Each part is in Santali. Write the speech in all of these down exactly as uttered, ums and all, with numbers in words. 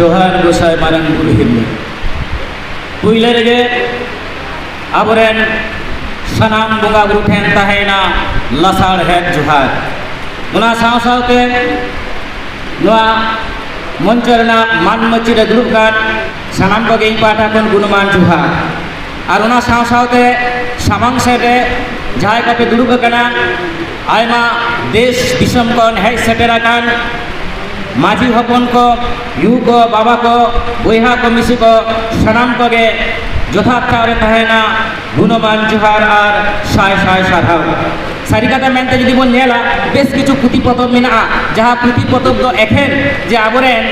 ᱡᱚᱦᱟᱨ ᱜᱚᱸᱥᱟᱭ ᱢᱟᱨᱟᱝ ᱵᱩᱨᱩ ᱦᱤᱨᱢᱤ᱾ ᱯᱩᱭᱞᱟᱹ ᱨᱮᱜᱮ ᱟᱵᱚᱨᱮᱱ ᱥᱟᱱᱟᱢ ᱵᱚᱸᱜᱟ ᱵᱩᱨᱩ ᱴᱷᱮᱱ ᱛᱟᱦᱮᱸᱭᱮᱱᱟ ᱞᱟᱥᱟᱲᱦᱮᱫ ᱡᱚᱦᱟᱨ᱾ ᱚᱱᱟ ᱥᱟᱶ ᱥᱟᱶᱛᱮ ᱱᱚᱣᱟ ᱢᱚᱧᱪᱚ ᱨᱮᱱᱟᱜ ᱢᱟᱱ ᱢᱟᱹᱪᱤ ᱨᱮ ᱫᱩᱲᱩᱵ ᱠᱟᱱ ᱥᱟᱱᱟᱢ ᱠᱚᱜᱮ ᱤᱧ ᱯᱟᱦᱴᱟ ᱠᱷᱚᱱ ᱜᱩᱱᱢᱟᱱ ᱡᱚᱦᱟᱨ᱾ ᱟᱨ ᱚᱱᱟ ᱥᱟᱶ ᱥᱟᱶᱛᱮ ᱥᱟᱢᱟᱝ ᱥᱮᱫ ᱨᱮ ᱡᱟᱦᱟᱸᱭ ᱠᱚᱯᱮ ᱫᱩᱲᱩᱵ ᱟᱠᱟᱱᱟ, ᱟᱭᱢᱟ ᱫᱮᱥ ᱫᱤᱥᱚᱢ ᱠᱷᱚᱱ ᱦᱮᱡ ᱥᱮᱴᱮᱨ ᱟᱠᱟᱱ ᱢᱟᱹᱡᱷᱤ ᱦᱚᱯᱚᱱ ᱠᱚ, ᱭᱩ ᱠᱚ, ᱵᱟᱵᱟ ᱠᱚ, ᱵᱚᱭᱦᱟ ᱠᱚ, ᱢᱤᱥᱤ ᱠᱚ, ᱥᱟᱱᱟᱢ ᱠᱚᱜᱮ ᱡᱚᱛᱷᱟᱛ ᱴᱷᱟᱶ ᱨᱮ ᱛᱟᱦᱮᱸᱱᱟ ᱜᱩᱱᱢᱟᱱ ᱡᱚᱦᱟᱨ ᱟᱨ ᱥᱟᱭ ᱥᱟᱭ ᱥᱟᱨᱦᱟᱣ᱾ ᱥᱟᱹᱨᱤ ᱠᱟᱛᱷᱟ ᱢᱮᱱᱛᱮ ᱡᱩᱫᱤ ᱵᱚᱱ ᱧᱮᱞᱟ, ᱵᱮᱥ ᱠᱤᱪᱷᱩ ᱯᱩᱛᱷᱤ ᱯᱚᱛᱚᱵ ᱢᱮᱱᱟᱜᱼᱟ, ᱡᱟᱦᱟᱸ ᱯᱩᱛᱷᱤ ᱯᱚᱛᱚᱵ ᱫᱚ ᱮᱠᱷᱮᱱ ᱡᱮ ᱟᱵᱚᱨᱮᱱ,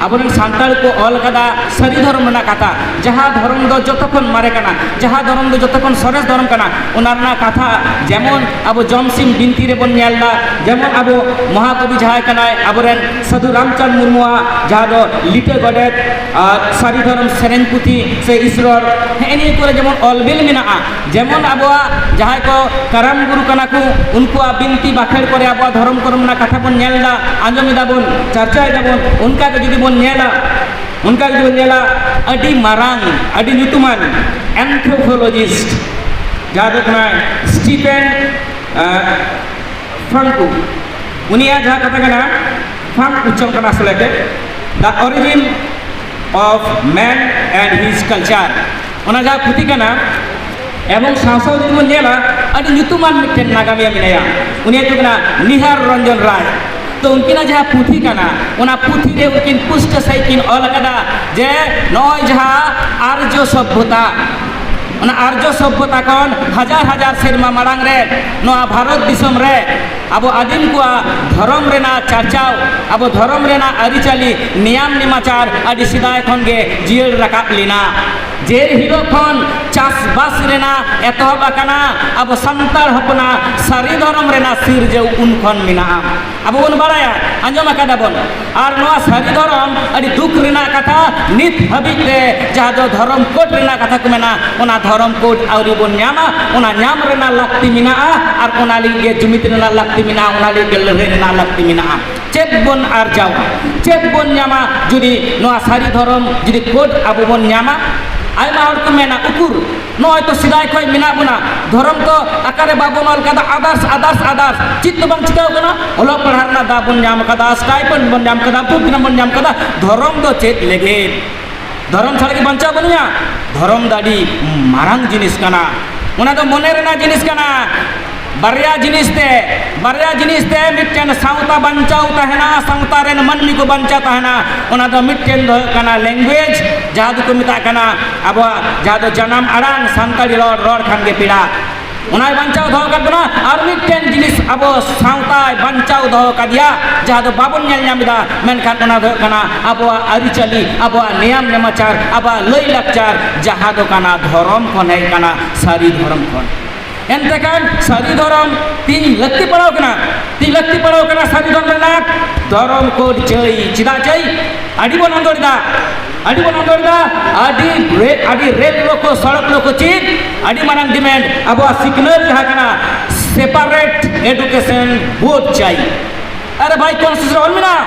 ᱟᱵᱚᱨᱮᱱ ᱥᱟᱱᱛᱟᱲ ᱠᱚ ᱚᱞ ᱠᱟᱫᱟ ᱥᱟᱹᱨᱤ ᱫᱷᱚᱨᱚᱢ ᱨᱮᱱᱟᱜ ᱠᱟᱛᱷᱟ, ᱡᱟᱦᱟᱸ ᱫᱷᱚᱨᱚᱢ ᱫᱚ ᱡᱚᱛᱚ ᱠᱷᱚᱱ ᱢᱟᱨᱮ ᱠᱟᱱᱟ, ᱡᱟᱦᱟᱸ ᱫᱷᱚᱨᱚᱢ ᱫᱚ ᱡᱚᱛᱚ ᱠᱷᱚᱱ ᱥᱚᱨᱮᱥ ᱫᱷᱚᱨᱚᱢ ᱠᱟᱱᱟ, ᱚᱱᱟ ᱨᱮᱱᱟᱜ ᱠᱟᱛᱷᱟ ᱡᱮᱢᱚᱱ ᱟᱵᱚ ᱡᱚᱢᱥᱤᱢ ᱵᱤᱱᱛᱤ ᱨᱮᱵᱚᱱ ᱧᱮᱞ ᱫᱟ, ᱡᱮᱢᱚᱱ ᱟᱵᱚ ᱢᱚᱦᱟᱠᱚᱵᱤ ᱡᱟᱦᱟᱸᱭ ᱠᱟᱱᱟᱭ ᱟᱵᱚᱨᱮᱱ ᱥᱟᱹᱫᱷᱩ ᱨᱟᱢᱪᱟᱸᱫᱽ ᱢᱩᱨᱢᱩᱣᱟᱜ ᱡᱟᱦᱟᱸ ᱫᱚ ᱞᱤᱴᱟᱹ ᱜᱚᱰᱮᱛ ᱟᱨ ᱥᱟᱹᱨᱤ ᱫᱷᱚᱨᱚᱢ ᱥᱮᱨᱮᱧ ᱯᱩᱛᱷᱤ ᱥᱮ ᱤᱥᱨᱚᱲ, ᱦᱮᱸᱜᱼᱮ ᱱᱤᱭᱟᱹ ᱠᱚᱨᱮ ᱡᱮᱢᱚᱱ ᱚᱞᱵᱤᱞ ᱢᱮᱱᱟᱜᱼᱟ, ᱡᱮᱢᱚᱱ ᱟᱵᱚᱣᱟᱜ ᱡᱟᱦᱟᱸᱭ ᱠᱚ ᱠᱟᱨᱟᱢ ᱜᱩᱨᱩ ᱠᱟᱱᱟ ᱠᱚ, ᱩᱱᱠᱩᱣᱟᱜ ᱵᱤᱱᱛᱤ ᱵᱟᱠᱷᱮᱲ ᱠᱚᱨᱮ ᱟᱵᱚᱣᱟᱜ ᱫᱷᱚᱨᱚᱢ ᱠᱚᱨᱚᱢ ᱨᱮᱱᱟᱜ ᱠᱟᱛᱷᱟ ᱵᱚᱱ ᱧᱮᱞ ᱫᱟ, ᱟᱸᱡᱚᱢ ᱮᱫᱟ ᱵᱚᱱ, ᱪᱟᱨᱪᱟᱭ ᱫᱟᱵᱚᱱ, ᱚᱱᱠᱟ ᱜᱮ ᱡᱩᱫᱤ ᱵᱚᱱ ᱧᱮᱞᱟ, ᱚᱱᱠᱟ ᱜᱮ ᱡᱩᱫᱤ ᱵᱚᱱ ᱧᱮᱞᱟ, ᱟᱹᱰᱤ ᱢᱟᱨᱟᱝ, ᱟᱹᱰᱤ ᱧᱩᱛᱩᱢᱟᱱ anthropologist ᱡᱟᱦᱟᱸ ᱫᱚ ᱠᱟᱱᱟᱭ ᱥᱴᱤᱯᱷᱮᱱ, ᱟᱸ, ᱯᱷᱟᱝᱠᱩ, ᱩᱱᱤᱭᱟᱜ ᱡᱟᱦᱟᱸ ᱠᱟᱛᱷᱟ ᱠᱟᱱᱟ, ᱯᱷᱟᱝᱠ ᱩᱪᱪᱟᱨᱚᱱ ᱠᱟᱱᱟ ᱟᱥᱚᱞᱮ ᱛᱮ, The Origin of Man and His Culture, ᱚᱱᱟ ᱡᱟᱦᱟᱸ ᱯᱩᱛᱷᱤ ᱠᱟᱱᱟ, ᱮᱵᱚᱝ ᱥᱟᱶ ᱥᱟᱶ ᱡᱩᱫᱤ ᱵᱚᱱ ᱧᱮᱞᱟ, ᱟᱹᱰᱤ ᱧᱩᱛᱩᱢᱟᱱ ᱢᱤᱫᱴᱮᱱ ᱱᱟᱜᱟᱢᱤᱭᱟᱹ ᱢᱮᱱᱟᱭᱟ, ᱩᱱᱤᱭᱟᱜ ᱧᱩᱛᱩᱢ ᱠᱟᱱᱟ ᱱᱤᱦᱟᱨ ᱨᱚᱧᱡᱚᱱ ᱨᱟᱭ᱾ ᱛᱚ ᱩᱱᱠᱤᱱᱟᱜ ᱡᱟᱦᱟᱸ ᱯᱩᱛᱷᱤ ᱠᱟᱱᱟ, ᱚᱱᱟ ᱯᱩᱛᱷᱤ ᱨᱮ ᱩᱱᱠᱤᱱ ᱯᱩᱥᱴᱟᱹ ᱥᱟᱺᱦᱤᱡ ᱠᱤᱱ ᱚᱞ ᱟᱠᱟᱫᱟ ᱡᱮ ᱱᱚᱜᱼᱚᱭ ᱡᱟᱦᱟᱸ ᱟᱨᱡᱚ ᱥᱚᱵᱷᱚᱛᱟ, ᱚᱱᱟ ᱟᱨᱡᱚ ᱥᱚᱵᱷᱚᱛᱟ ᱠᱷᱚᱱ ᱦᱟᱡᱟᱨ ᱦᱟᱡᱟᱨ ᱥᱮᱨᱢᱟ ᱢᱟᱲᱟᱝ ᱨᱮ ᱱᱚᱣᱟ ᱵᱷᱟᱨᱚᱛ ᱫᱤᱥᱚᱢ ᱨᱮ ᱟᱵᱚ ᱟᱹᱫᱤᱢ ᱠᱚᱣᱟᱜ ᱫᱷᱚᱨᱚᱢ ᱨᱮᱱᱟᱜ ᱪᱟᱨᱪᱟᱣ, ᱟᱵᱚ ᱫᱷᱚᱨᱚᱢ ᱨᱮᱱᱟᱜ ᱟᱹᱨᱤᱪᱟᱹᱞᱤ, ᱱᱤᱭᱟᱢ ᱱᱮᱢᱟᱪᱟᱨ ᱟᱹᱰᱤ ᱥᱮᱫᱟᱭ ᱠᱷᱚᱱ ᱜᱮ ᱡᱤᱭᱟᱹᱲ ᱨᱟᱠᱟᱵ ᱞᱮᱱᱟ᱾ ᱡᱮ ᱦᱤᱞᱳᱜ ᱠᱷᱚᱱ ᱪᱟᱥᱵᱟᱥ ᱨᱮᱱᱟᱜ ᱮᱛᱚᱦᱚᱵ ᱟᱠᱟᱱᱟ, ᱟᱵᱚ ᱥᱟᱱᱛᱟᱲ ᱦᱚᱯᱚᱱᱟᱜ ᱥᱟᱹᱨᱤ ᱫᱷᱚᱨᱚᱢ ᱨᱮᱱᱟᱜ ᱥᱤᱨᱡᱟᱹᱣ ᱩᱱ ᱠᱷᱚᱱ ᱢᱮᱱᱟᱜᱼᱟ᱾ ᱟᱵᱚ ᱵᱚᱱ ᱵᱟᱲᱟᱭᱟ, ᱟᱸᱡᱚᱢ ᱟᱠᱟᱫᱟ ᱵᱚᱱ᱾ ᱟᱨ ᱱᱚᱣᱟ ᱥᱟᱹᱨᱤ ᱫᱷᱚᱨᱚᱢ ᱟᱹᱰᱤ ᱫᱩᱠ ᱨᱮᱱᱟᱜ ᱠᱟᱛᱷᱟ, ᱱᱤᱛ ᱦᱟᱹᱵᱤᱡ ᱛᱮ ᱡᱟᱦᱟᱸ ᱫᱚ ᱫᱷᱚᱨᱚᱢ ᱠᱳᱰ ᱨᱮᱱᱟᱜ ᱠᱟᱛᱷᱟ ᱠᱚ ᱢᱮᱱᱟ, ᱚᱱᱟ ᱫᱷᱚᱨᱚᱢ ᱠᱳᱰ ᱟᱹᱣᱨᱤ ᱵᱚᱱ ᱧᱟᱢᱟ᱾ ᱚᱱᱟ ᱧᱟᱢ ᱨᱮᱱᱟᱜ ᱞᱟᱹᱠᱛᱤ ᱢᱮᱱᱟᱜᱼᱟ, ᱟᱨ ᱚᱱᱟ ᱞᱟᱹᱜᱤᱫ ᱜᱮ ᱡᱩᱢᱤᱫ ᱨᱮᱱᱟᱜ ᱞᱟᱹᱠᱛᱤ ᱢᱮᱱᱟᱜᱼᱟ, ᱚᱱᱟ ᱞᱟᱹᱜᱤᱫ ᱜᱮ ᱞᱟᱹᱲᱦᱟᱹᱭ ᱨᱮᱱᱟᱜ ᱞᱟᱹᱠᱛᱤ ᱢᱮᱱᱟᱜᱼᱟ᱾ ᱪᱮᱫ ᱵᱚᱱ ᱟᱨᱡᱟᱣᱟ? ᱪᱮᱫ ᱵᱚᱱ ᱧᱟᱢᱟ ᱡᱩᱫᱤ ᱱᱚᱣᱟ ᱥᱟᱹᱨᱤ ᱫᱷᱚᱨᱚᱢ ᱡᱩᱫᱤ ᱠᱳᱰ ᱟᱵᱚ ᱵᱚᱱ ᱧᱟᱢᱟ? ᱟᱭᱢᱟ ᱦᱚᱲ ᱠᱚ ᱢᱮᱱᱟ, ᱩᱠᱩᱨ, ᱱᱚᱜᱼᱚᱭ ᱛᱚ ᱥᱮᱫᱟᱭ ᱠᱷᱚᱱ ᱢᱮᱱᱟᱜ ᱵᱚᱱᱟ, ᱫᱷᱚᱨᱚᱢ ᱫᱚ ᱚᱠᱟᱨᱮ ᱵᱟᱵᱚᱱ ᱚᱞ ᱠᱟᱫᱟ, others, others, others, ᱪᱮᱫ ᱫᱚ ᱵᱟᱝ ᱪᱤᱠᱟᱹᱣ ᱠᱟᱱᱟ? ᱚᱞᱚᱜ ᱯᱟᱲᱦᱟᱣ ᱨᱮᱱᱟᱜ ᱫᱟᱣ ᱵᱚᱱ ᱧᱟᱢ ᱠᱟᱫᱟ, stipend ᱵᱚᱱ ᱧᱟᱢ ᱠᱟᱫᱟ, program ᱵᱚᱱ ᱧᱟᱢ ᱠᱟᱫᱟ, ᱫᱷᱚᱨᱚᱢ ᱫᱚ ᱪᱮᱫ ᱞᱟᱹᱜᱤᱫ? ᱫᱷᱚᱨᱚᱢ ᱪᱷᱟᱲᱟ ᱠᱤ ᱵᱟᱧᱪᱟᱣ ᱵᱟᱹᱱᱩᱜᱼᱟ? ᱫᱷᱚᱨᱚᱢ ᱫᱚ ᱟᱹᱰᱤ ᱢᱟᱨᱟᱝ ᱡᱤᱱᱤᱥ ᱠᱟᱱᱟ, ᱚᱱᱟ ᱫᱚ ᱢᱚᱱᱮ ᱨᱮᱱᱟᱜ ᱡᱤᱱᱤᱥ ᱠᱟᱱᱟ᱾ ᱵᱟᱨᱭᱟ ᱡᱤᱱᱤᱥ ᱛᱮ, ᱵᱟᱨᱭᱟ ᱡᱤᱱᱤᱥ ᱛᱮ ᱢᱤᱫᱴᱮᱱ ᱥᱟᱶᱛᱟ ᱵᱟᱧᱪᱟᱣ ᱛᱟᱦᱮᱱᱟ, ᱥᱟᱶᱛᱟ ᱨᱮᱱ ᱢᱟᱹᱱᱢᱤ ᱠᱚ ᱵᱟᱧᱪᱟᱣ ᱛᱟᱦᱮᱱᱟ᱾ ᱚᱱᱟ ᱫᱚ ᱢᱤᱫᱴᱮᱱ ᱫᱚ ᱦᱩᱭᱩᱜ ᱠᱟᱱᱟ language, ᱡᱟᱦᱟᱸ ᱫᱚᱠᱚ ᱢᱮᱛᱟᱜ ᱠᱟᱱᱟ ᱟᱵᱚᱣᱟᱜ ᱡᱟᱦᱟᱸ ᱫᱚ ᱡᱟᱱᱟᱢ ᱟᱲᱟᱝ, ᱥᱟᱱᱛᱟᱲᱤ ᱨᱚᱲ, ᱨᱚᱲ ᱠᱷᱟᱱ ᱜᱮ ᱯᱮᱲᱟ᱾ ᱚᱱᱟᱭ ᱵᱟᱧᱪᱟᱣ ᱫᱚᱦᱚ ᱟᱠᱟᱫ ᱵᱚᱱᱟ᱾ ᱟᱨ ᱢᱤᱫᱴᱮᱱ ᱡᱤᱱᱤᱥ ᱟᱵᱚ ᱥᱟᱶᱛᱟᱭ ᱵᱟᱧᱪᱟᱣ ᱫᱚᱦᱚ ᱟᱠᱟᱫᱮᱭᱟ, ᱡᱟᱦᱟᱸ ᱫᱚ ᱵᱟᱵᱚᱱ ᱧᱮᱞ ᱧᱟᱢ ᱮᱫᱟ, ᱢᱮᱱᱠᱷᱟᱱ ᱚᱱᱟ ᱫᱚ ᱦᱩᱭᱩᱜ ᱠᱟᱱᱟ ᱟᱵᱚᱣᱟᱜ ᱟᱹᱨᱤᱪᱟᱹᱞᱤ, ᱟᱵᱚᱣᱟᱜ ᱱᱮᱭᱟᱢ ᱱᱮᱢᱟᱪᱟᱨ, ᱟᱵᱚᱣᱟᱜ ᱞᱟᱹᱭ ᱞᱟᱠᱪᱟᱨ, ᱡᱟᱦᱟᱸ ᱫᱚ ᱠᱟᱱᱟ ᱫᱷᱚᱨᱚᱢ ᱠᱷᱚᱱ ᱦᱮᱡ ᱠᱟᱱᱟ, ᱥᱟᱹᱨᱤ ᱫᱷᱚᱨᱚᱢ ᱠᱷᱚᱱ᱾ ᱮᱱᱛᱮ ᱠᱷᱟᱱ ᱥᱟᱹᱨᱤ ᱫᱷᱚᱨᱚᱢ ᱛᱤᱧ ᱞᱟᱹᱠᱛᱤ ᱯᱟᱲᱟᱣ ᱠᱟᱱᱟ, ᱛᱤᱧ ᱞᱟᱹᱠᱛᱤ ᱯᱟᱲᱟᱣ ᱠᱟᱱᱟ ᱥᱟᱹᱨᱤ ᱫᱷᱚᱨᱚᱢ ᱨᱮᱱᱟᱜ ᱫᱷᱚᱨᱚᱢ ᱠᱳᱰ ᱪᱟᱹᱭ᱾ ᱪᱮᱫᱟᱜ ᱪᱟᱹᱭ? ᱟᱹᱰᱤ ᱵᱚᱱ ᱟᱸᱫᱳᱲ ᱮᱫᱟ, ᱟᱹᱰᱤ ᱵᱚᱱ ᱟᱸᱫᱳᱲ ᱮᱫᱟ, ᱟᱹᱰᱤ ᱨᱮ-, ᱟᱹᱰᱤ ᱨᱮᱞ ᱨᱳᱠᱳ, ᱥᱚᱲᱚᱠ ᱨᱳᱠᱳ ᱪᱮᱫ ᱟᱹᱰᱤ ᱢᱟᱨᱟᱝ demand ᱟᱵᱚᱣᱟᱜ ᱥᱤᱠᱷᱱᱟᱹᱛ ᱡᱟᱦᱟᱸ ᱠᱟᱱᱟ, separate education board ᱪᱟᱹᱭ᱾ ᱟᱨᱮ ᱵᱷᱟᱭ, constitution ᱨᱮ ᱚᱞ ᱢᱮᱱᱟᱜᱼᱟ,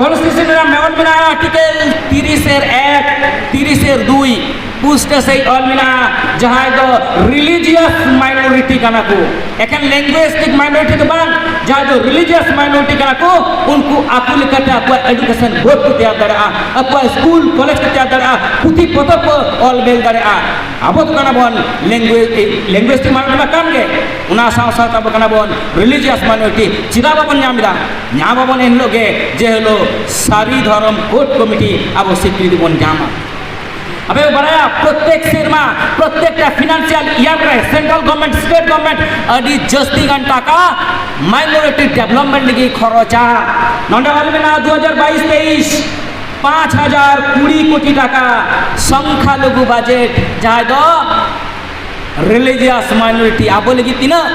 constitution ᱨᱮ ᱚᱞ ᱢᱮᱱᱟᱜᱼᱟ, article ᱛᱤᱨᱤᱥ ᱮᱨ ᱮᱠ, ᱛᱤᱨᱤᱥ ᱮᱨ ᱫᱩᱭ, ᱯᱩᱥᱴᱟᱹ ᱥᱟᱹᱦᱤᱡ ᱚᱞ ᱢᱮᱱᱟᱜᱼᱟ, ᱡᱟᱦᱟᱸᱭ ᱫᱚ religious minority ᱠᱟᱱᱟ ᱠᱚ, ᱮᱠᱷᱮᱱ linguistic minority ᱫᱚ ᱵᱟᱝ, ᱡᱟᱦᱟᱸᱭ ᱫᱚ religious minority ᱠᱟᱱᱟ ᱠᱚ, ᱩᱱᱠᱩ ᱟᱠᱚ ᱞᱮᱠᱟᱛᱮ ᱟᱠᱚᱣᱟᱜ education board ᱠᱚ ᱛᱮᱭᱟᱨ ᱫᱟᱲᱮᱭᱟᱜᱼᱟ, ᱟᱠᱚᱣᱟᱜ ᱥᱠᱩᱞ ᱠᱚᱞᱮᱡᱽ ᱠᱚ ᱛᱮᱭᱟᱨ ᱫᱟᱲᱮᱭᱟᱜᱼᱟ, ᱯᱩᱛᱷᱤ ᱯᱚᱛᱚᱵ ᱠᱚ ᱚᱞ ᱵᱮᱞ ᱫᱟᱲᱮᱭᱟᱜᱼᱟ᱾ ᱟᱵᱚ ᱫᱚ ᱠᱟᱱᱟ ᱵᱚᱱ linguistic, linguistic minority ᱢᱟ ᱠᱟᱱ ᱜᱮ, ᱚᱱᱟ ᱥᱟᱶ ᱥᱟᱶᱛᱮ ᱟᱵᱚ ᱠᱟᱱᱟ ᱵᱚᱱ religious minority᱾ ᱪᱮᱫᱟᱜ ᱵᱟᱵᱚᱱ ᱧᱟᱢ ᱮᱫᱟ? ᱧᱟᱢ ᱟᱵᱚᱱ ᱮᱱ ᱦᱤᱞᱳᱜ ᱜᱮ, ᱡᱮ ᱦᱤᱞᱳᱜ ᱥᱟᱹᱨᱤ ᱫᱷᱚᱨᱚᱢ ᱠᱳᱰ ᱠᱚᱢᱤᱴᱤ ᱟᱵᱚ ᱥᱤᱠᱨᱤᱛᱤ ᱵᱚᱱ ᱧᱟᱢᱟ᱾ ᱟᱯᱮ ᱯᱮ ᱵᱟᱲᱟᱭᱟ, ᱯᱨᱚᱛᱮᱠ ᱥᱮᱨᱢᱟ, ᱯᱨᱚᱛᱮᱠᱴᱟ financial year ᱨᱮ central government, state government ᱟᱹᱰᱤ ᱡᱟᱹᱥᱛᱤ ᱜᱟᱱ ᱴᱟᱠᱟ minority development ᱞᱟᱹᱜᱤᱫ ᱠᱷᱚᱨᱚᱪᱟ᱾ ᱱᱚᱰᱮ ᱚᱞ ᱢᱮᱱᱟᱜᱼᱟ, ᱫᱩ ᱦᱟᱡᱟᱨ ᱵᱟᱭᱤᱥ ᱛᱮᱭᱤᱥ ᱯᱟᱸᱪ ᱦᱟᱡᱟᱨ ᱠᱩᱲᱤ ᱠᱳᱴᱤ ᱴᱟᱠᱟ ᱥᱚᱝᱠᱷᱟᱞᱚᱜᱷᱩ budget, ᱡᱟᱦᱟᱸᱭ ᱫᱚ religious minority, ᱟᱵᱚ ᱞᱟᱹᱜᱤᱫ ᱛᱤᱱᱟᱹᱜ?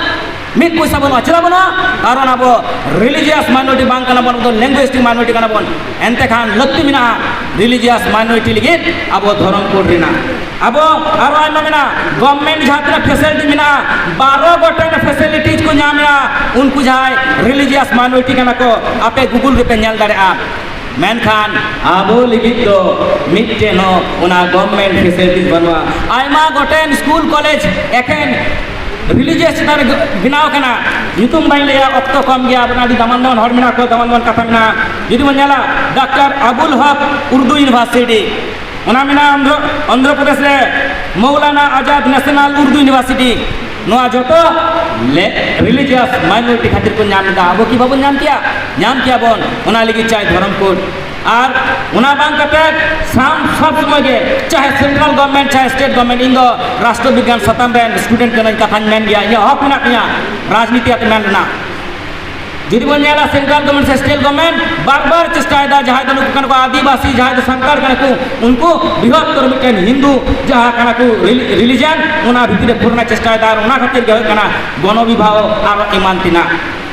ᱢᱤᱫ ᱯᱚᱭᱥᱟ ᱵᱟᱹᱱᱩᱜᱼᱟ᱾ ᱪᱮᱫᱟᱜ ᱵᱟᱹᱱᱩᱜᱼᱟ? ᱠᱟᱨᱚᱱ ᱟᱵᱚ religious minority ᱵᱟᱝ ᱠᱟᱱᱟ ᱵᱚᱱ, ᱟᱵᱚ ᱫᱚ linguistic minority ᱠᱟᱱᱟ ᱵᱚᱱ᱾ ᱮᱱᱛᱮ ᱠᱷᱟᱱ ᱞᱟᱹᱠᱛᱤ ᱢᱮᱱᱟᱜᱼᱟ religious minority ᱞᱟᱹᱜᱤᱫ ᱟᱵᱚ ᱫᱷᱚᱨᱚᱢ ᱠᱳᱰ ᱨᱮᱱᱟᱜ᱾ ᱟᱵᱚ ᱟᱨᱚ ᱟᱭᱢᱟ ᱢᱮᱱᱟᱜᱼᱟ, ᱜᱚᱵᱷᱢᱮᱱᱴ ᱡᱟᱦᱟᱸ ᱛᱤᱱᱟᱹᱜ ᱯᱷᱮᱥᱤᱞᱤᱴᱤ ᱢᱮᱱᱟᱜᱼᱟ, ᱵᱟᱨᱚ ᱜᱚᱴᱮᱱ ᱯᱷᱮᱥᱤᱞᱤᱴᱤᱡᱽ ᱠᱚ ᱧᱟᱢᱮᱜᱼᱟ᱾ ᱩᱱᱠᱩ ᱡᱟᱦᱟᱸᱭ ᱨᱤᱞᱤᱡᱤᱭᱟᱥ ᱢᱟᱭᱱᱚᱨᱤᱴᱤ ᱠᱟᱱᱟ ᱠᱚ, ᱟᱯᱮ ᱜᱩᱜᱩᱞ ᱨᱮᱯᱮ ᱧᱮᱞ ᱫᱟᱲᱮᱭᱟᱜᱼᱟ᱾ ᱢᱮᱱᱠᱷᱟᱱ ᱟᱵᱚ ᱞᱟᱹᱜᱤᱫ ᱫᱚ ᱢᱤᱫᱴᱮᱱ ᱦᱚᱸ ᱚᱱᱟ ᱜᱚᱵᱷᱢᱮᱱᱴ ᱯᱷᱮᱥᱤᱞᱤᱴᱤᱡᱽ ᱵᱟᱹᱱᱩᱜᱼᱟ᱾ ᱟᱭᱢᱟ ᱜᱚᱴᱮᱱ ᱥᱠᱩᱞ ᱠᱚᱞᱮᱡᱽ ᱮᱠᱮᱱ ᱨᱤᱞᱤᱡᱤᱭᱟᱥ ᱪᱮᱛᱟᱱ ᱨᱮ ᱵᱮᱱᱟᱣ ᱠᱟᱱᱟ᱾ ᱧᱩᱛᱩᱢ ᱵᱟᱹᱧ ᱞᱟᱹᱭᱟ, ᱚᱠᱛᱚ ᱠᱚᱢ ᱜᱮᱭᱟ, ᱟᱵᱚ ᱟᱹᱰᱤ ᱫᱟᱢᱟᱱ ᱫᱟᱢᱟᱱ ᱦᱚᱲ ᱢᱮᱱᱟᱜ ᱠᱚᱣᱟ, ᱫᱟᱢᱟᱱ ᱫᱟᱢᱟᱱ ᱠᱟᱛᱷᱟ ᱢᱮᱱᱟᱜᱼᱟ᱾ ᱡᱩᱫᱤ ᱵᱚᱱ ᱧᱮᱞᱟ, ᱰᱟᱠᱛᱟᱨ ᱟᱵᱩᱞ ᱦᱚᱠ ᱩᱨᱫᱩ ᱤᱭᱩᱱᱤᱵᱷᱟᱨᱥᱤᱴᱤ, ᱚᱱᱟ ᱢᱮᱱᱟᱜᱼᱟ ᱚᱱᱫᱷᱨᱚ, ᱚᱱᱫᱷᱨᱚ ᱯᱨᱚᱫᱮᱥ ᱨᱮ ᱢᱚᱣᱞᱟᱱᱟ ᱟᱡᱟᱫ ᱱᱮᱥᱱᱟᱞ ᱩᱨᱫᱩ ᱤᱭᱩᱱᱤᱵᱷᱟᱨᱥᱤᱴᱤ᱾ ᱱᱚᱣᱟ ᱡᱚᱛᱚ ᱨᱤᱞᱤᱡᱤᱭᱟᱥ ᱢᱟᱭᱱᱚᱨᱤᱴᱤ ᱠᱷᱟᱹᱛᱤᱨ ᱠᱚ ᱧᱟᱢ ᱮᱫᱟ᱾ ᱟᱵᱚ ᱠᱤ ᱵᱟᱵᱚᱱ ᱧᱟᱢ ᱠᱮᱭᱟ? ᱧᱟᱢ ᱠᱮᱭᱟ ᱵᱚᱱ᱾ ᱚᱱᱟ ᱞᱟᱹᱜᱤᱫ ᱪᱟᱭ ᱫᱷᱚᱨᱚᱢ ᱠᱳᱰ᱾ ᱟᱨ ᱚᱱᱟ ᱵᱟᱝ ᱠᱟᱛᱮ ᱥᱟᱢ ᱥᱚᱵ ᱥᱚᱢᱚᱭ ᱜᱮ, ᱪᱟᱦᱮ ᱥᱮᱱᱴᱨᱟᱞ ᱜᱚᱵᱷᱢᱮᱱᱴ, ᱪᱟᱦᱮ ᱥᱴᱮᱴ ᱜᱚᱵᱷᱢᱮᱱᱴ, ᱤᱧ ᱫᱚ ᱨᱟᱥᱴᱨᱚ ᱵᱤᱜᱽᱜᱟᱱ ᱥᱟᱛᱟᱢ ᱨᱮᱱ ᱥᱴᱩᱰᱮᱱᱴ ᱠᱟᱹᱱᱟᱹᱧ, ᱠᱟᱛᱷᱟᱧ ᱢᱮᱱ ᱜᱮᱭᱟ, ᱤᱧᱟᱹᱜ ᱦᱚᱠ ᱢᱮᱱᱟᱜ ᱛᱤᱧᱟ ᱨᱟᱡᱽᱱᱤᱛᱤ ᱟᱛᱮ ᱢᱮᱱ ᱨᱮᱱᱟᱜ᱾ ᱡᱩᱫᱤ ᱵᱚᱱ ᱧᱮᱞᱟ, ᱥᱮᱱᱴᱨᱟᱞ ᱜᱚᱵᱷᱢᱮᱱᱴ ᱥᱮ ᱥᱴᱮᱴ ᱜᱚᱵᱷᱢᱮᱱᱴ ᱵᱟᱨ ᱵᱟᱨ ᱪᱮᱥᱴᱟᱭᱮᱫᱟ, ᱡᱟᱦᱟᱸᱭ ᱫᱚ ᱱᱩᱠᱩ ᱠᱟᱱᱟ ᱠᱚ ᱟᱹᱫᱤᱵᱟᱹᱥᱤ, ᱡᱟᱦᱟᱸᱭ ᱫᱚ ᱥᱟᱱᱛᱟᱲ ᱠᱟᱱᱟ ᱠᱚ, ᱩᱱᱠᱩ ᱵᱨᱤᱦᱚᱛᱛᱚᱨ ᱢᱤᱫᱴᱮᱱ ᱦᱤᱱᱫᱩ ᱡᱟᱦᱟᱸ ᱠᱟᱱᱟ ᱠᱚ ᱨᱤᱞᱤᱡᱟᱱ, ᱚᱱᱟ ᱵᱷᱤᱛᱤᱨ ᱨᱮ ᱯᱷᱩᱨᱱᱟ ᱪᱮᱥᱴᱟᱭᱮᱫᱟ᱾ ᱟᱨ ᱚᱱᱟ ᱠᱷᱟᱹᱛᱤᱨ ᱜᱮ ᱦᱩᱭᱩᱜ ᱠᱟᱱᱟ ᱜᱚᱱᱚ ᱵᱤᱵᱷᱟᱦᱚ ᱟᱨ ᱮᱢᱟᱱ ᱛᱮᱱᱟᱜ᱾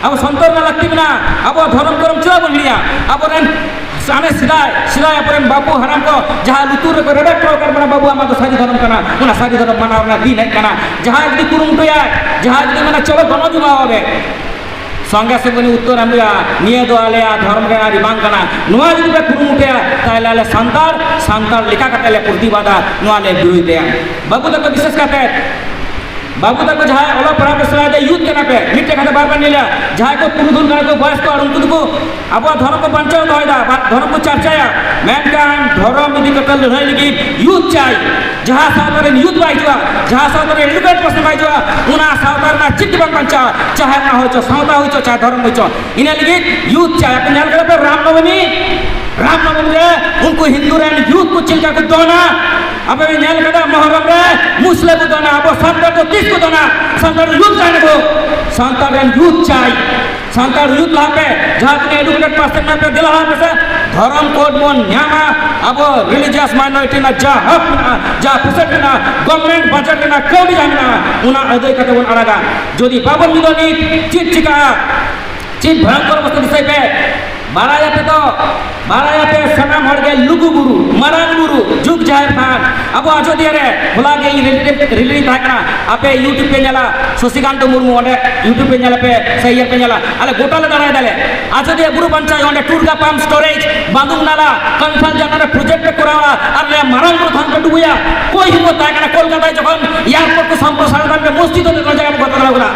ᱟᱵᱚ ᱥᱚᱱᱛᱚᱨ ᱨᱮᱱᱟᱜ ᱞᱟᱹᱠᱛᱤ ᱢᱮᱱᱟᱜᱼᱟ᱾ ᱟᱵᱚᱣᱟᱜ ᱫᱷᱚᱨᱚᱢ ᱠᱚᱨᱚᱢ ᱪᱮᱫᱟᱜ ᱵᱚᱱ ᱦᱤᱲᱤᱧᱟ? ᱟᱵᱚᱨᱮᱱ ᱦᱟᱱᱮ ᱥᱮᱫᱟᱭ, ᱥᱮᱫᱟᱭ ᱟᱵᱚᱨᱮᱱ ᱵᱟᱹᱵᱩ ᱦᱟᱲᱟᱢ ᱠᱚ ᱡᱟᱦᱟᱸ ᱞᱩᱛᱩᱨ ᱨᱮᱠᱚ ᱨᱮᱵᱮᱫ ᱦᱚᱴᱚ ᱟᱠᱟᱫ ᱵᱚᱱᱟ, "ᱵᱟᱹᱵᱩ, ᱟᱢᱟᱜ ᱫᱚ ᱥᱟᱹᱨᱤ ᱫᱷᱚᱨᱚᱢ ᱠᱟᱱᱟ", ᱚᱱᱟ ᱥᱟᱹᱨᱤ ᱫᱷᱚᱨᱚᱢ ᱢᱟᱱᱟᱣ ᱨᱮᱱᱟᱜ ᱫᱤᱱ ᱦᱮᱡ ᱠᱟᱱᱟ᱾ ᱡᱟᱦᱟᱸᱭ ᱡᱩᱫᱤ ᱠᱩᱨᱩᱢᱩᱴᱩᱭᱟᱭ, ᱡᱟᱦᱟᱸᱭ ᱡᱩᱫᱤ ᱢᱮᱱᱟ, "ᱪᱚᱞᱚ ᱜᱚᱱᱚ ᱵᱤᱵᱷᱟᱦᱚ ᱵᱮ", ᱥᱚᱸᱜᱮ ᱥᱚᱸᱜᱮ ᱩᱱᱤ ᱩᱛᱛᱚᱨ ᱮᱢ ᱦᱩᱭᱩᱜᱼᱟ, "ᱱᱤᱭᱟᱹ ᱫᱚ ᱟᱞᱮᱭᱟᱜ ᱫᱷᱚᱨᱚᱢ ᱨᱮᱱᱟᱜ ᱟᱹᱨᱤ ᱵᱟᱝ ᱠᱟᱱᱟ", ᱱᱚᱣᱟ ᱡᱩᱫᱤ ᱯᱮ ᱠᱩᱨᱩᱢᱩᱴᱩᱭᱟ, ᱛᱟᱦᱚᱞᱮ ᱟᱞᱮ ᱥᱟᱱᱛᱟᱲ, ᱥᱟᱱᱛᱟᱲ ᱞᱮᱠᱟ ᱠᱟᱛᱮ ᱞᱮ ᱯᱨᱚᱛᱤᱵᱟᱫᱟ, ᱱᱚᱣᱟ ᱞᱮ ᱵᱤᱨᱳᱫᱷ ᱮᱫᱟ᱾ ᱵᱟᱹᱵᱩ ᱛᱟᱠᱚ, ᱵᱤᱥᱮᱥ ᱠᱟᱛᱮ ᱵᱟᱹᱵᱩ ᱛᱟᱠᱚ ᱡᱟᱦᱟᱸᱭ ᱚᱞᱚᱜ ᱯᱟᱲᱦᱟᱜ ᱯᱮ ᱥᱮᱬᱟᱭᱮᱫᱟ, ᱭᱩᱛᱷ ᱠᱟᱱᱟ ᱯᱮ, ᱢᱤᱫᱴᱮᱱ ᱠᱟᱛᱷᱟ ᱵᱟᱨ ᱵᱟᱨ ᱞᱟᱹᱭᱟ, ᱡᱟᱦᱟᱸᱭ ᱠᱚ ᱯᱩᱨᱩᱫᱷᱩᱞ ᱠᱟᱱᱟ ᱠᱚ, ᱵᱚᱭᱚᱥ ᱠᱚ, ᱟᱨ ᱩᱱᱠᱩ ᱫᱚᱠᱚ ᱟᱵᱚᱣᱟᱜ ᱫᱷᱚᱨᱚᱢ ᱠᱚ ᱵᱟᱧᱪᱟᱣ ᱫᱚᱦᱚᱭᱮᱫᱟ, ᱵᱟ-, ᱫᱷᱚᱨᱚᱢ ᱠᱚ ᱪᱟᱨᱪᱟᱭᱟ, ᱢᱮᱱᱠᱷᱟᱱ ᱫᱷᱚᱨᱚᱢ ᱤᱫᱤ ᱠᱟᱛᱮ ᱞᱟᱹᱲᱦᱟᱹᱭ ᱞᱟᱹᱜᱤᱫ ᱭᱩᱛᱷ ᱪᱟᱭ᱾ ᱡᱟᱦᱟᱸ ᱥᱟᱶᱛᱟ ᱨᱮᱱ ᱭᱩᱛᱷ ᱵᱟᱭ ᱦᱤᱡᱩᱜᱼᱟ, ᱡᱟᱦᱟᱸ ᱥᱟᱶᱛᱟ ᱨᱮ ᱮᱰᱩᱠᱮᱴ ᱯᱟᱨᱥᱚᱱ ᱵᱟᱭ ᱦᱤᱡᱩᱜᱼᱟ, ᱚᱱᱟ ᱥᱟᱶᱛᱟ ᱨᱮᱱᱟᱜ ᱪᱮᱫ ᱜᱮ ᱵᱟᱝ ᱵᱟᱧᱪᱟᱜᱼᱟ, ᱪᱟᱦᱮ ᱚᱱᱟ ᱦᱩᱭ ᱪᱚ, ᱥᱟᱶᱛᱟ ᱦᱩᱭ ᱪᱚ, ᱪᱟᱦᱮ ᱫᱷᱚᱨᱚᱢ ᱦᱩᱭ ᱪᱚ᱾ ᱤᱱᱟᱹ ᱞᱟᱹᱜᱤᱫ ᱭᱩᱛᱷ ᱪᱟᱭ᱾ ᱟᱯᱮ ᱧᱮᱞ ᱠᱟᱫᱟ ᱯᱮ ᱨᱟᱢ ᱱᱚᱵᱚᱢᱤ? ᱨᱟᱢ ᱱᱚᱵᱚᱢᱤ ᱨᱮ ᱩᱱᱠᱩ ᱦᱤᱱᱫᱩ ᱨᱮᱱ ᱭᱩᱛᱷ ᱠᱚ ᱪᱮᱫ ᱞᱮᱠᱟ ᱠᱚ ᱫᱚᱱᱟ? ᱟᱯᱮ ᱯᱮ ᱧᱮᱞ ᱠᱟᱫᱟ ᱢᱚᱦᱚᱨᱚᱢ ᱨᱮ ᱢᱩᱥᱞᱟᱹ ᱠᱚ ᱫᱚᱱᱟ? ᱟᱵᱚ ᱥᱟᱱᱛᱟᱲ ᱫᱚ ᱛᱤᱥ ᱠᱚ ᱫᱚᱱᱟ? ᱥᱟᱱᱛᱟᱲ ᱭᱩᱛᱷ ᱪᱟᱭ ᱱᱟᱠᱚ, ᱥᱟᱱᱛᱟᱲ ᱨᱮᱱ ᱭᱩᱛᱷ ᱪᱟᱭ᱾ ᱥᱟᱱᱛᱟᱲ ᱭᱩᱛᱷ ᱞᱟᱦᱟ ᱯᱮ, ᱡᱟᱦᱟᱸ ᱛᱤᱱᱟᱹᱜ ᱮᱰᱩᱠᱮᱴᱮᱰ ᱯᱟᱨᱥᱚᱱ ᱢᱮᱱᱟᱜ ᱯᱮ, ᱫᱮᱞᱟ ᱞᱟᱦᱟ ᱯᱮᱥᱮ, ᱫᱷᱚᱨᱚᱢ ᱠᱳᱰ ᱵᱚᱱ ᱧᱟᱢᱟ᱾ ᱟᱵᱚ ᱨᱤᱞᱤᱡᱤᱭᱟᱥ ᱢᱟᱭᱱᱚᱨᱤᱴᱤ ᱨᱮᱱᱟᱜ ᱡᱟ ᱦᱚᱠ ᱢᱮᱱᱟᱜᱼᱟ, ᱡᱟ ᱯᱷᱮᱥᱮᱞ ᱢᱮᱱᱟᱜᱼᱟ, ᱜᱚᱵᱷᱢᱮᱱᱴ ᱵᱟᱡᱮᱴ ᱨᱮᱱᱟᱜ ᱠᱟᱹᱣᱰᱤ ᱡᱟᱦᱟᱸ ᱢᱮᱱᱟᱜᱼᱟ, ᱚᱱᱟ ᱟᱹᱫᱟᱹᱭ ᱠᱟᱛᱮ ᱵᱚᱱ ᱟᱲᱟᱜᱟ᱾ ᱡᱩᱫᱤ ᱵᱟᱵᱚᱱ ᱢᱤᱫᱚᱜ ᱱᱤᱛ, ᱪᱮᱫ ᱪᱤᱠᱟᱹᱜᱼᱟ? ᱪᱮᱫ ᱵᱷᱚᱭᱚᱝᱠᱚᱨ ᱚᱵᱚᱥᱛᱟ ᱫᱤᱥᱟᱹᱭ ᱯᱮ᱾ ᱵᱟᱲᱟᱭᱟᱯᱮ ᱛᱚ, ᱵᱟᱲᱟᱭᱟᱯᱮ ᱥᱟᱱᱟᱢ ᱦᱚᱲ ᱜᱮ, ᱞᱩᱜᱩ ᱵᱩᱨᱩ, ᱢᱟᱨᱟᱝ ᱵᱩᱨᱩ, ᱡᱩᱜᱽ ᱡᱟᱦᱮᱨ ᱛᱷᱟᱱ᱾ ᱟᱵᱚ ᱟᱡᱚᱫᱤᱭᱟᱹ ᱨᱮ ᱦᱚᱞᱟ ᱜᱮ ᱤᱧ ᱨᱮᱞᱤ ᱨᱮ, ᱨᱮᱞᱤ ᱨᱮᱧ ᱛᱟᱦᱮᱸ ᱠᱟᱱᱟ᱾ ᱟᱯᱮ YouTube ᱯᱮ ᱧᱮᱞᱟ, ᱥᱚᱥᱤᱠᱟᱱᱛ ᱢᱩᱨᱢᱩ ᱚᱸᱰᱮ YouTube ᱯᱮ ᱧᱮᱞᱟ ᱯᱮ, ᱥᱮ ᱤᱭᱟᱹ ᱯᱮ ᱧᱮᱞᱟ, ᱟᱞᱮ ᱜᱚᱴᱟ ᱞᱮ ᱫᱟᱬᱟᱭ ᱫᱟᱞᱮ᱾ ᱟᱡᱚᱫᱤᱭᱟᱹ ᱵᱩᱨᱩ ᱵᱟᱧᱪᱟᱣ, ᱚᱸᱰᱮ ᱴᱩᱨᱜᱟ ᱯᱟᱢᱯ ᱥᱴᱳᱨᱮᱡᱽ, ᱵᱟᱸᱫᱩᱠ ᱱᱟᱞᱟ, ᱠᱟᱱᱛᱷᱟᱞ ᱡᱟᱱᱟ ᱨᱮ ᱯᱨᱚᱡᱮᱠᱴ ᱯᱮ ᱠᱚᱨᱟᱣᱟ, ᱟᱨ ᱟᱞᱮ ᱢᱟᱨᱟᱝ ᱵᱩᱨᱩ ᱛᱷᱟᱱ ᱯᱮ ᱰᱩᱵᱩᱭᱟ᱾ ᱚᱠᱚᱭ ᱦᱤᱢᱢᱚᱛ ᱛᱟᱦᱮᱸ ᱠᱟᱱᱟ ᱠᱳᱞᱠᱟᱛᱟ ᱡᱚᱠᱷᱚᱱ ᱮᱭᱟᱨᱯᱳᱨᱴ ᱠᱚ ᱥᱚᱢᱯᱨᱚᱥᱟᱨᱚᱱ ᱠᱟᱱ ᱯᱮ, ᱢᱚᱥᱡᱤᱫ ᱦᱚᱸ ᱡᱚᱛᱚ ᱡᱟᱭᱜᱟ ᱯᱮ ᱜᱷᱚᱴᱟᱣ ᱠᱟᱱᱟ?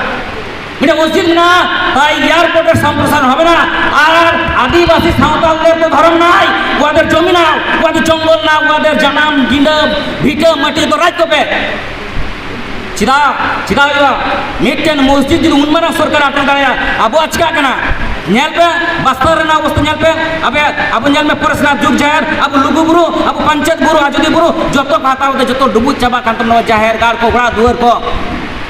ᱢᱤᱫᱴᱮᱱ ᱢᱚᱥᱡᱤᱫ ᱢᱮᱱᱟᱜᱼᱟ, ᱛᱟᱭ ᱮᱭᱟᱨᱯᱳᱨᱴ ᱨᱮ ᱥᱚᱢᱯᱨᱚᱥᱟᱨᱚᱱ ᱦᱚᱸ ᱢᱮᱱᱟᱜᱼᱟ᱾ ᱟᱨ ᱟᱹᱫᱤᱵᱟᱹᱥᱤ ᱥᱟᱶᱛᱟᱞ ᱫᱮᱨ ᱫᱚ ᱫᱷᱚᱨᱚᱢ ᱱᱟᱭ, ᱩᱣᱟᱫᱮᱨ ᱡᱚᱢᱤ ᱱᱟᱭ, ᱩᱣᱟᱫᱮᱨ ᱡᱚᱝᱜᱚᱞ ᱱᱟᱭ, ᱩᱣᱟᱫᱮᱨ ᱡᱟᱱᱟᱢ ᱜᱤᱸᱰᱟᱹ ᱵᱷᱤᱴᱟᱹ ᱢᱟᱹᱴᱤ ᱫᱚ ᱨᱟᱡᱽ ᱠᱚᱯᱮ᱾ ᱪᱮᱫᱟᱜ, ᱪᱮᱫᱟᱜ ᱦᱩᱭᱩᱜᱼᱟ? ᱢᱤᱫᱴᱮᱱ ᱢᱚᱥᱡᱤᱫ ᱡᱩᱫᱤ ᱩᱱ ᱢᱟᱨᱟᱝ ᱥᱚᱨᱠᱟᱨ ᱟᱴᱚᱠ ᱫᱟᱲᱮᱭᱟᱜᱼᱟ, ᱟᱵᱚᱣᱟᱜ ᱪᱤᱠᱟᱜ ᱠᱟᱱᱟ? ᱧᱮᱞ ᱯᱮ, ᱵᱟᱥᱛᱚᱵ ᱨᱮᱱᱟᱜ ᱚᱵᱚᱥᱛᱟ ᱧᱮᱞ ᱯᱮ᱾ ᱟᱵᱮ, ᱟᱵᱚ ᱧᱮᱞ ᱢᱮ, ᱯᱚᱨᱮᱥᱱᱟᱛᱷ ᱡᱩᱜᱽ ᱡᱟᱦᱮᱨ, ᱟᱵᱚ ᱞᱩᱜᱩ ᱵᱩᱨᱩ, ᱟᱵᱚ ᱯᱟᱧᱪᱮᱛ ᱵᱩᱨᱩ, ᱟᱡᱚᱫᱤᱭᱟᱹ ᱵᱩᱨᱩ, ᱡᱚᱛᱚ ᱠᱚ ᱦᱟᱛᱟᱣ ᱠᱟᱛᱮ ᱡᱚᱛᱚ ᱰᱩᱵᱩᱡ ᱪᱟᱵᱟᱜ ᱠᱟᱱ ᱛᱟᱵᱚᱱᱟ, ᱡᱟᱦᱮᱨ ᱜᱟᱲ ᱠᱚ, ᱚᱲᱟᱜ ᱫᱩᱣᱟᱹᱨ ᱠᱚ᱾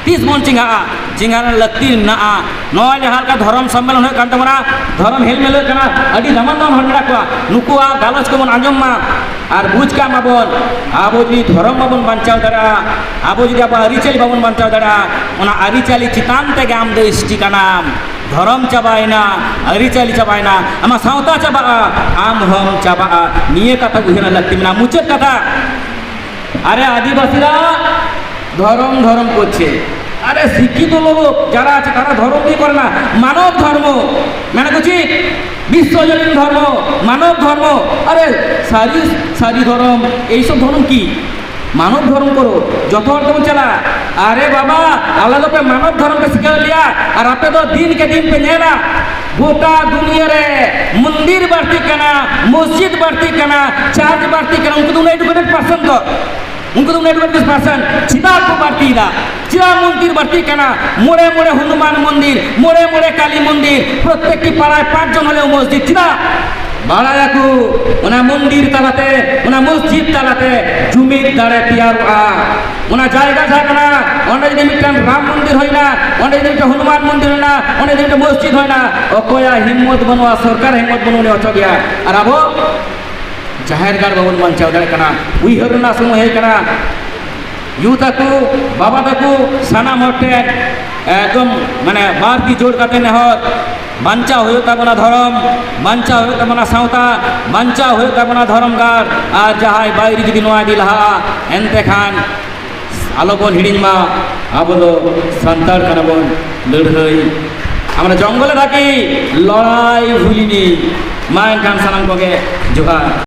ᱛᱤᱥ ᱵᱚᱱ ᱪᱮᱸᱜᱷᱟᱜᱼᱟ? ᱪᱮᱸᱜᱷᱟ ᱨᱮᱱᱟᱜ ᱞᱟᱹᱠᱛᱤ ᱢᱮᱱᱟᱜᱼᱟ᱾ ᱱᱚᱜᱼᱚᱭ ᱡᱟᱦᱟᱸ ᱞᱮᱠᱟ ᱫᱷᱚᱨᱚᱢ ᱥᱚᱢᱢᱮᱞᱚᱱ ᱦᱩᱭᱩᱜ ᱠᱟᱱ ᱛᱟᱵᱚᱱᱟ, ᱫᱷᱚᱨᱚᱢ ᱦᱮᱞᱢᱮᱞᱚᱜ ᱠᱟᱱᱟ, ᱟᱹᱰᱤ ᱫᱟᱢᱟᱱ ᱫᱟᱢᱟᱱ ᱦᱚᱲ ᱢᱮᱱᱟᱜ ᱠᱚᱣᱟ, ᱱᱩᱠᱩᱣᱟᱜ ᱜᱟᱞᱚᱪ ᱠᱚᱵᱚᱱ ᱟᱸᱡᱚᱢ ᱢᱟ ᱟᱨ ᱵᱩᱡᱽ ᱠᱟᱜ ᱢᱟᱵᱚᱱ᱾ ᱟᱵᱚ ᱡᱩᱫᱤ ᱫᱷᱚᱨᱚᱢ ᱵᱟᱵᱚᱱ ᱵᱟᱧᱪᱟᱣ ᱫᱟᱲᱮᱭᱟᱜᱼᱟ, ᱟᱵᱚ ᱡᱩᱫᱤ ᱟᱵᱚᱣᱟᱜ ᱟᱹᱨᱤᱪᱟᱹᱞᱤ ᱵᱟᱵᱚᱱ ᱵᱟᱧᱪᱟᱣ ᱫᱟᱲᱮᱭᱟᱜᱼᱟ, ᱚᱱᱟ ᱟᱹᱨᱤᱪᱟᱹᱞᱤ ᱪᱮᱛᱟᱱ ᱛᱮᱜᱮ ᱟᱢ ᱫᱚ ᱮᱥ ᱴᱤ ᱠᱟᱱᱟᱢ᱾ ᱫᱷᱚᱨᱚᱢ ᱪᱟᱵᱟᱭᱮᱱᱟ, ᱟᱹᱨᱤᱪᱟᱹᱞᱤ ᱪᱟᱵᱟᱭᱮᱱᱟ, ᱟᱢᱟᱜ ᱥᱟᱶᱛᱟ ᱪᱟᱵᱟᱜᱼᱟ, ᱟᱢ ᱦᱚᱸᱢ ᱪᱟᱵᱟᱜᱼᱟ᱾ ᱱᱤᱭᱟᱹ ᱠᱟᱛᱷᱟ ᱩᱭᱦᱟᱹᱨ ᱨᱮᱱᱟᱜ ᱞᱟᱹᱠᱛᱤ ᱢᱮᱱᱟᱜᱼᱟ᱾ ᱢᱩᱪᱟᱹᱫ ᱠᱟᱛᱷᱟ, ᱟᱨᱮ ᱟᱹᱫᱤᱵᱟᱹᱥᱤ ᱫᱚ ᱫᱷᱚᱨᱚᱢ ᱫᱷᱚᱨᱚᱢ ᱠᱚᱨᱪᱷᱮ। আরে শিক্ষিত লোক যারা আছে, তারা ধর্ম কি করে না? মানব ধর্ম, মানে করছি বিশ্বজনীন ধর্ম, মানব ধর্ম। আরে সারি সারি ধর্ম, এইসব ধর্ম কি? মানব ধর্ম করো, যত হড় তেমন চালা। আরে বাবা, আলাদা করে মানব ধর্ম কে শিখে লিয়া, আর আপনি তো দিন কে দিন পে নেলা। গোটা দুনিয়া রে মন্দির বাড়তি কেনা, মসজিদ বাড়তি কেনা, চার্চ বাড়তি কেনা, উনকু তো উনি এডুকেটেড পারসন তো। ᱩᱱᱠᱩ ᱫᱚ ᱩᱱᱟᱹᱜ ᱮᱰᱵᱷᱟᱱᱴᱮᱡᱽ ᱯᱟᱨᱥᱮᱱ ᱪᱮᱫᱟᱜ ᱠᱚ ᱵᱟᱹᱲᱛᱤᱭᱮᱫᱟ? ᱪᱮᱫᱟᱜ ᱢᱚᱱᱫᱤᱨ ᱵᱟᱹᱲᱛᱤᱜ ᱠᱟᱱᱟ? ᱢᱚᱬᱮ ᱢᱚᱬᱮ ᱦᱚᱱᱩᱢᱟᱱ ᱢᱚᱱᱫᱤᱨ, ᱢᱚᱬᱮ ᱢᱚᱬᱮ ᱠᱟᱞᱤ ᱢᱚᱱᱫᱤᱨ, ᱯᱨᱚᱛᱮᱠᱴᱤ ᱯᱟᱲᱟয় ᱯᱟᱸᱪ ᱡᱚᱱ ᱦᱚᱞᱮᱣ ᱢᱚᱥᱡᱤᱫ᱾ ᱪᱮᱫᱟᱜ? ᱵᱟᱲᱟᱭᱟᱠᱚ ᱚᱱᱟ ᱢᱚᱱᱫᱤᱨ ᱛᱟᱞᱟᱛᱮ, ᱚᱱᱟ ᱢᱚᱥᱡᱤᱫ ᱛᱟᱞᱟᱛᱮ ᱡᱩᱢᱤᱫ ᱫᱟᱲᱮ ᱛᱮᱭᱟᱨᱚᱜᱼᱟ᱾ ᱚᱱᱟ ᱡᱟᱭᱜᱟ ᱡᱟᱦᱟᱸ ᱠᱟᱱᱟ, ᱚᱸᱰᱮ ᱡᱩᱫᱤ ᱢᱤᱫᱴᱟᱝ ᱨᱟᱢ ᱢᱚᱱᱫᱤᱨ ᱦᱩᱭᱱᱟ, ᱚᱸᱰᱮ ᱡᱩᱫᱤ ᱢᱤᱫᱴᱟᱝ ᱦᱚᱱᱩᱢᱟᱱ ᱢᱚᱱᱫᱤᱨ ᱦᱩᱭᱱᱟ, ᱚᱸᱰᱮ ᱡᱩᱫᱤ ᱢᱤᱫᱴᱟᱝ ᱢᱚᱥᱡᱤᱫ ᱦᱩᱭᱱᱟ, ᱚᱠᱚᱭᱟᱜ ᱦᱤᱢᱢᱚᱛ ᱵᱟᱹᱱᱩᱜᱼᱟ ᱥᱚᱨᱠᱟᱨ ᱦᱤᱢᱢᱚᱛ ᱵᱟᱹᱱᱩᱜ ᱩᱱᱤ ᱚᱪᱚᱜ ᱜᱮᱭᱟ᱾ ᱟᱨ ᱟᱵᱚ ᱡᱟᱦᱮᱨ ᱜᱟᱲ ᱵᱟᱵᱚᱱ ᱵᱟᱧᱪᱟᱣ ᱫᱟᱲᱮᱭᱟᱜ ᱠᱟᱱᱟ᱾ ᱩᱭᱦᱟᱹᱨ ᱨᱮᱱᱟᱜ ᱥᱚᱢᱚᱭ ᱦᱮᱡ ᱠᱟᱱᱟ᱾ ᱭᱩ ᱛᱟᱠᱚ, ᱵᱟᱵᱟ ᱛᱟᱠᱚ, ᱥᱟᱱᱟᱢ ᱦᱚᱲ ᱴᱷᱮᱱ ᱮᱠᱫᱚᱢ ᱢᱟᱱᱮ ᱵᱟᱨ ᱛᱤ ᱡᱳᱲ ᱠᱟᱛᱮ ᱱᱮᱦᱚᱨ, ᱵᱟᱧᱪᱟᱣ ᱦᱩᱭᱩᱜ ᱛᱟᱵᱚᱱᱟ ᱫᱷᱚᱨᱚᱢ, ᱵᱟᱧᱪᱟᱣ ᱦᱩᱭᱩᱜ ᱛᱟᱵᱚᱱᱟ ᱥᱟᱶᱛᱟ, ᱵᱟᱧᱪᱟᱣ ᱦᱩᱭᱩᱜ ᱛᱟᱵᱚᱱᱟ ᱫᱷᱚᱨᱚᱢ ᱜᱟᱲ᱾ ᱟᱨ ᱡᱟᱦᱟᱸᱭ ᱵᱟᱹᱭᱨᱤ ᱡᱩᱫᱤ ᱱᱚᱣᱟ ᱤᱫᱤ ᱞᱟᱦᱟᱜᱼᱟ, ᱮᱱᱛᱮ ᱠᱷᱟᱱ ᱟᱞᱚ ᱵᱚᱱ ᱦᱤᱲᱤᱧ ᱢᱟ, ᱟᱵᱚ ᱫᱚ ᱥᱟᱱᱛᱟᱲ ᱠᱟᱱᱟ ᱵᱚᱱ᱾ ᱞᱟᱹᱲᱦᱟᱹᱭ ᱟᱢᱨᱟ ᱡᱚᱝᱜᱚᱞ ᱨᱮ ᱰᱟᱠᱤ ᱞᱚᱲᱟᱭ ᱵᱷᱩᱞᱤᱱᱤ᱾ ᱢᱟ ᱮᱱᱠᱷᱟᱱ ᱥᱟᱱᱟᱢ ᱠᱚᱜᱮ ᱡᱚᱦᱟᱨ᱾